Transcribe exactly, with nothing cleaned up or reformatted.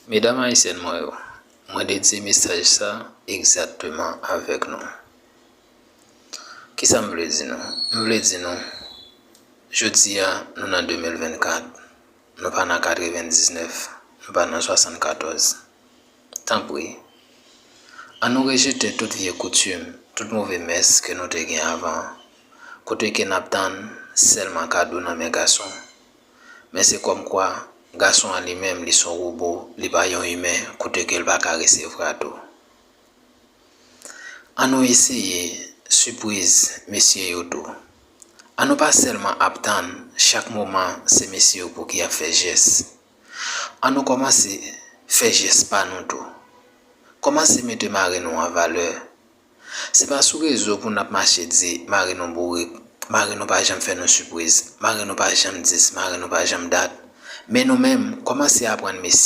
Medam ayisyèn mwen yo, mwen dedye mesaj sa egzakteman avèk nou. Kisa m vle di nou? M vle di nou, jodi a, nou nan de mil vennkat, nou pa nan katrevendiznèf, nou pa nan swasannkatòz. Tanpri, ann nou rejete tout vye koutim, tout move mès ke nou te gen avan, kote ke n ap tann sèlman kado nan men gason. Men se kòmkwa, gason an li menm, li se yon wobo, li pa yon imen, kote ke l pa ka resevwa tou. Ann nou eseye sipriz mesye yo tou. Ann nou pa sèlman ap tann chak moman se mesye yo pou ki ap fè jès. Ann nou kòmanse fè jès pa nou tou. Kòmanse mete mari nou an valè. Se pa sou rezo pou n ap mache di mari nou bourik, mari nou pa janm fè nou sipriz, mari nou pa janm dis, mari nou pa janm dat. Men nou menm, kòmanse aprann mesye